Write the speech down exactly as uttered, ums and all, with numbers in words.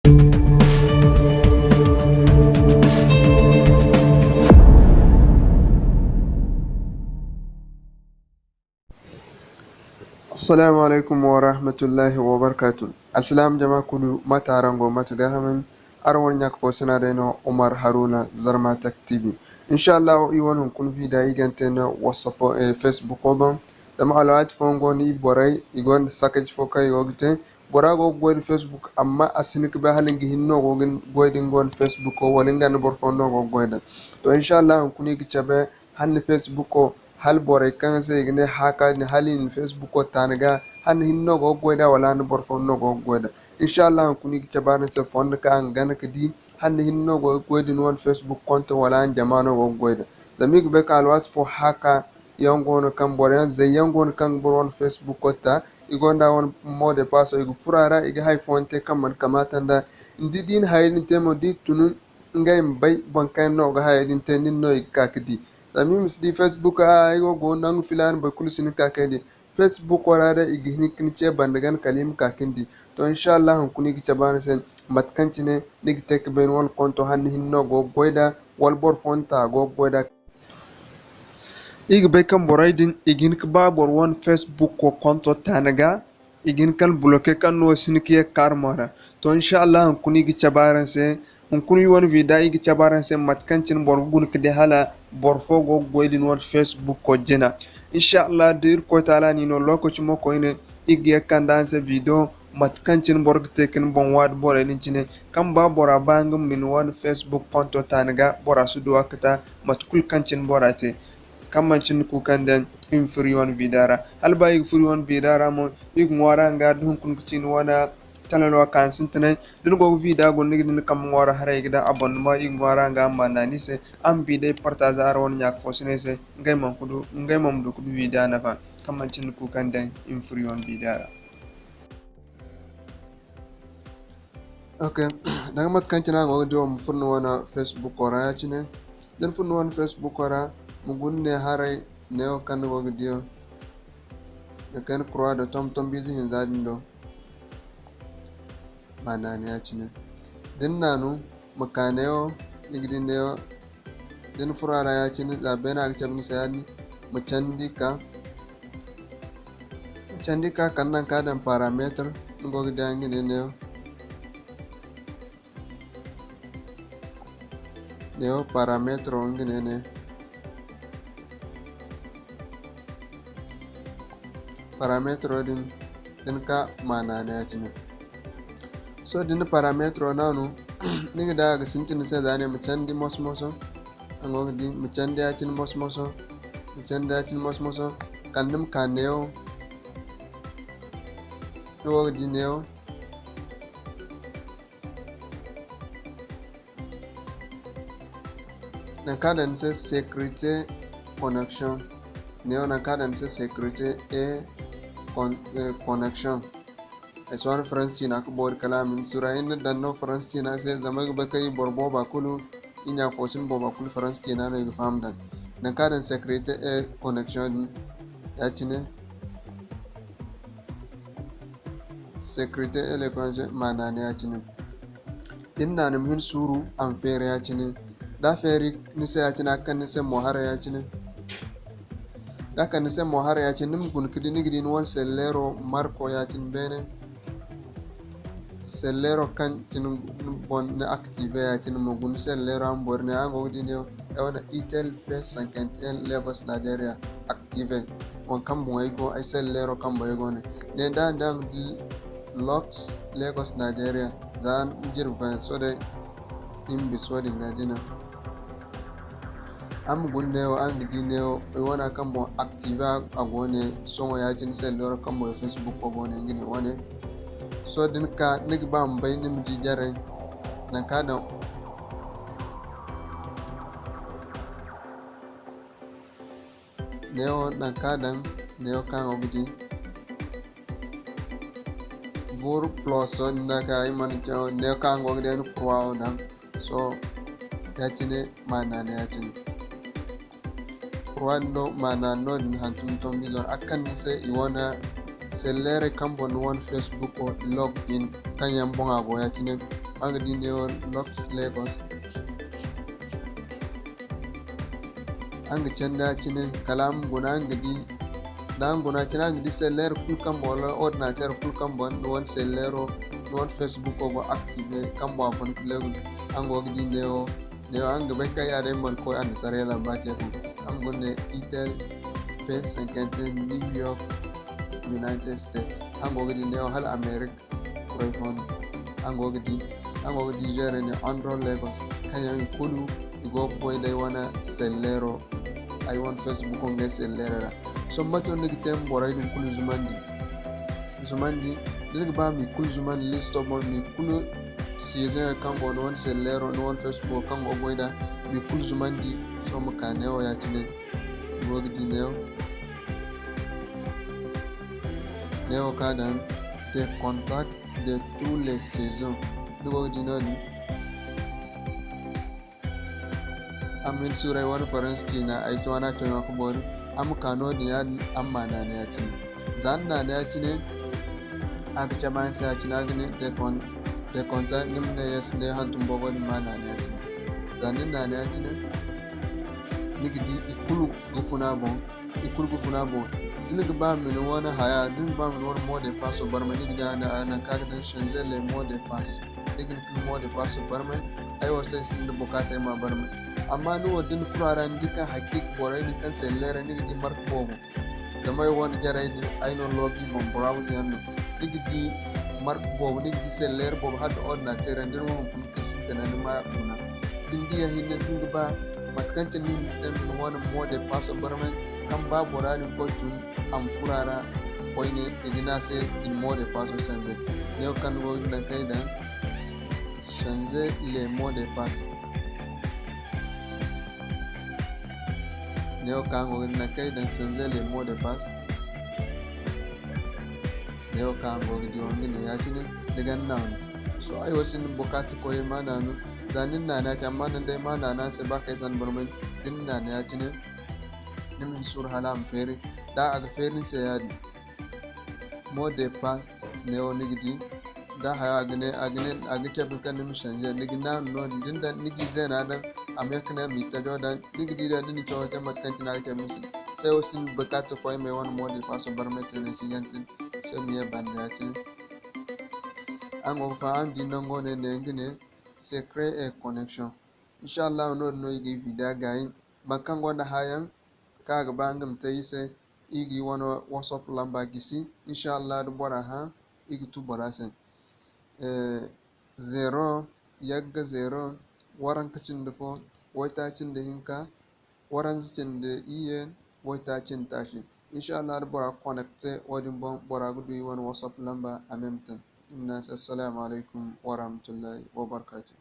Assalamu alaikum wa rahmatullahi wa barakatuh. Alsilaam jama kulu, mate araŋ go, mate gaahamey? Araŋ wane ɲa ka fo sina day no, Umar Haruna, Zarma Tech T V. Insha Allah, i wane hunkuna vida i ga te no WhatsApp, eh, Facebook o boŋ. Zama alwaati fooyaŋ go no, i borey, i gonda sakaci fo kaŋ i go ga te. Bora go ga goy nda Facebook, amma a si hin ka bay hala nga hinne no go ga goy da nga wane Facebook o, wala nga nda boro fooyaŋ no go ga goy da. To, insha Allah, hunkuna i ga cabe hala ni Facebook o, hala borey kaŋ se i ga ne hacker din, hala i na ni Facebook o ta ni ga, hala ni hinne no go ga goy da, wala hala ni boro fooyaŋ no go ga goy da. Insha Allah, hunkuna i ga cabe araŋ se fondo kaŋ araŋ ga gana ka di, hala ni hinne no go ga goy da ni wane Facebook konto, wala hala ni jama no go ga goy da. Zama i ga bay kaŋ alwaati fo hacker yaŋ go no kaŋ boro yaŋ, zay yaŋ go no kaŋ ga boro wane Facebook o ta, i gonda wane mot de passe, i ga furo a ra, i ga hari fooyaŋ te kaŋ mana kamaata nd'a. Ni di, da i na hayey din te mo, da i tun ngey ma bay boro kaŋ yaŋ no ga hayey din te, nin no i ga ka ga di. Zama i ma si di Facebook, a, ay wo go nangu filaana, boro kulu si hin ka ka ay di. Facebook wo ra day, i ga hin ka ni ce banda gana kala i ma ka ka ni di. To, insha Allah, hunkuna i ga cabe araŋ se mate kaŋ cine ni ga te ka bay ni wane konto, hala ni hinne no go ga goy nd'a, wala boro fooyaŋ ta go ga goy nd'a. I ga bay kaŋ borey din, i ga hin ka ba boro wane Facebook ko konto ta ni ga, i ga hin ka ni bloquer kaŋ no si hin ka ye ka kaarum a ra. To, insha Allah, hunkuna i ga cabe araŋ se, hunkuna i wane vida i ga cabe araŋ se mate kaŋ cine boro ga guna ka di hala boro fo go ga goy da ni wane Facebook ko jina. Insha Allah, da Irkoy Taala na i no lokaci mo koyne, i ga ye ga kande araŋ se video, mate kaŋ cine boro ga te ka ni boŋ waadi borey din cine, kaŋ ba bora ba nga ma ni wane Facebook konto ta ni ga, bora si du a ka ta, mate kulu kaŋ cine bora te. Kaŋ manci ni kuukandiyaŋ, i ma furo i wane vida ra. Hala ba i ga furo i wane vida ra mo, i ga ŋwaari araŋ ga da hunkuna ga ci ni wane channel wo kaani sintinay. Da ni go ga vida guna, ni ga di ni kambe ŋwaaro haray ga daŋ abonnement, i ga ŋwaari araŋ ga, araŋ ma naani se, araŋ ma bi day partager araŋ wane ɲa ka fo sinay se, ngey ma du, ngey ma du ka du vida nafa. Kaŋ manci ni kuukandiyaŋ, i ma furo i wane vida ra. Ok, danga mate kaŋ cine a go ga di wo, ma furo ni wane Facebook wo ra ya-cine. Da ni furo ni wane Facebook wo ra, ma guna ne haray neewo kaŋ ni go ga di wo. Ga kayna croix do tomtom biize hinza din do. Ma naani ya-cine. Da ni naanu, ma ka neewo, ni ga di neewo, da ni furo a ra ya-cine, za beene a ga cabe ni se ya-din, ma candi ka, ma candi ka kala nangu kaŋ a daŋ paramètre, ni go ga di a nga ne neewo. Neewo paramètre wo nga ne ne. Paramètre din, da ni ka ma naanu ya-cine. Sohõ da ni na paramètre naanu, ni ga di a ga sintin ni se za ne ma candi moso-moso. Araŋ go ga di, ma candi ya-cine moso-moso, ma candi ya-cine moso-moso, kala ni ma ka neewo, ni go ga di neewo. Nangu kaŋ a daŋ ni se sécurité connexion. Neewo nangu kaŋ a daŋ ni se sécurité et con-, eh, connexion. Ay si wane Faransi ciina ka boori kala a ma ni suuru. Ay na daŋ no Faransi ciina se, zama ay ga bay kaŋ i boro booba kulu, i ɲa fo cine booba kulu Faransi ciina no i ga faham daŋ. Nangu kaŋ a daŋ sécurité et connexion din, ya-cine. Sécurité et connexion ma naanu ya-cine. Da ni naanu ma hin suuru, a ma feeri ya-cine. Da a feeri ni se ya-cine, a ga kande ni se mo haray ya-cine. Da a kande ni se mo haray ya-cine, ni ma guna ka di, ni ga di ni wane selleero marko ya-cine beene. Selleero kaŋ cine boŋ ni active ya-cine, ma guna selleero a ma boori ne, araŋ go ga di ne, ay wane Itel P cinquante et un Lagos, Nigeria, active. Waŋ kaŋ boŋ ay go, ay selleero kaŋ boŋ ay go ne. Ne da, da lock Lagos, Nigeria, za ni jirbi fo sohõ day, ni ma bisa wo-din ga jina. Araŋ ma guna neewo, araŋ ga di neewo, ay wana kaŋ boŋ active a go ne, sohõ ya-cine selleero kaŋ boŋ Facebook wo go ne, nga ne wane. Sohõ da ni ka, ni ga ba ma bay, ni ma di jarey, nangu kaŋ a daŋ. Neewo nangu kaŋ a daŋ, neewo kaŋ a go ga di. Vur plus wo din da ka, ay mana caw, neewo kaŋ a go ga di, ay na kurwa wo daŋ. Sohõ, ya-cine, ma naanu ya-cine. Kurwa din do, ma naanu no-din hantum tombizo ra. A ga kande ni se i wane selleerey kaŋ boŋ ni wane Facebook wo, log in, kaŋ yaŋ boŋ a go ya-cine. Araŋ ga di neewo Lux Lagos. Araŋ ga candi a cine, kala araŋ ma guna, araŋ ga di, da araŋ guna cine, araŋ ga di cellulaire kulu kaŋ boŋ, wala ordinateur kulu kaŋ boŋ, ni wane cellulairo, ni wane Facebook go active, kaŋ boŋ a fun. Araŋ go ga di neewo, neewo araŋ ga bay kaŋ ya day mana koy annasaray lamba te boŋ. Araŋ guna ne Itel P cinquante New York, United States. Araŋ go ga di neewo hala America. Kuray fo no. Araŋ go ga di, araŋ go ga di jeere ne Andro Lagos, kaŋ yaŋ i kulu i go ga goy d'ay wane cellulairo, ay wane Facebook ngey cellulairo ra. Sohõ mate no ni ga te ma borey din kulu zumandi? Zumandi, da ni ga ba ma i kulu zumandi listo boŋ, ma i kulu siizey kaŋ go ni wane cellulairo, ni wane Facebook kaŋ go ga goy nd'a, ma i kulu zumandi. Sohõ ma ka neewo ya-cine. Ni go ga di neewo. Neewo ka daŋ tes contacts de toutes les saisons. Ni go ga di noodin. Araŋ ma hin suuru ay wane Faransi ciina, ay si wane a cawyaŋo ga boori. Araŋ ma ka noodin yaadin, araŋ ma naana ya-cine. Za ni naana ya-cine, a ga cabe araŋ se ya-cine, a ga ne tes con-, tes contacts, ni ma ne yes, ne hantum bogo din ma naana ya-cine. Za ni naana ya-cine, ni ga di i kulu ga fun a boŋ. I kulu ga fun a boŋ. Da ni ga ba ma ni wane haya, da ni ga ba ma ni wane mot de passe barmay, ni ga di a ne, a nangu kaŋ a ga daŋ changer le mot de passe. Ni ga hin ka ni mot de passe barmay, ay wo se ay sinda bukaata ay ma barmay. Amma ni wo da ni furo a ra, ni di kaŋ hakiika borey din kaŋ cellulaire, ni ga di marka boobo. Zama ay wane jarey din, ay no loogi boŋ, browse yaŋ no. Ni ga di marka boobo, ni ga di cellulaire boobo, hala da ordinateur yaŋ, da ni wo hunkuna kaŋ sintina ni ma guna. Da ni diya hinne, da ni ga ba mate kaŋ cine ni ga te ma ni wane mot de passe barmay, kaŋ ba bora din koy tun, a ma furo a ra koyne, i ga ne a se i na mot de passe changer. Neewo kaŋ ni go ga naŋ kaŋ i daŋ changer le mot de passe. Neewo kaŋ go ga naŋ kaŋ i daŋ changer le mot de passe. Neewo kaŋ go ga di wo nga ne ya-cine, ni ga naanu. Sohõ ay wo sinda bukaata koy ay ma naanu. Za ni na naanu ya-cine, amma da ni day ma naanu a se ba kay sanda barmay, da ni na naanu ya-cine, ni ma hin suuru hala a ma feeri. Da a ga feeri ni se yaadin, mot de passe neewo ni ga di. Da haya a ga ne, a ga ne, a ga cabe kaŋ ni ma changer, ni ga naanu noodin. Da ni daŋ, ni ga i zeena daŋ, a ma ye ka ne ma i tajo daŋ. Ni ga di day, da ni cawo te mate kaŋ cine a ga cabe ni se. Sohõ ay wo sinda bukaata koy ay ma ay wane mot de passe barmay se ne si yantin. Sohõ ay ma ye banda ya-cine. Araŋ go ga faham, araŋ di nango ne, ne nga ne secret et connexion. Inshallah, noodin no i ga i vidéo gaayi. Boro kaŋ gonda hãayaŋ kaŋ a ga ba nga ma te i se, i ga i wane WhatsApp lamba gisi. Inshallah, da bora hã, i ga tu bora se. Eh, zero, yagga zero, waranka cindi fo, waytaaci nda hinka, waranza cindi iyye, waytaaci nda taaci. Inshallah, da bora connecte wo-din boŋ, bora ga du i wane WhatsApp lamba en même temps. I ma ne a se, Assalamu alaykum warahmatullahi wabarakatuh.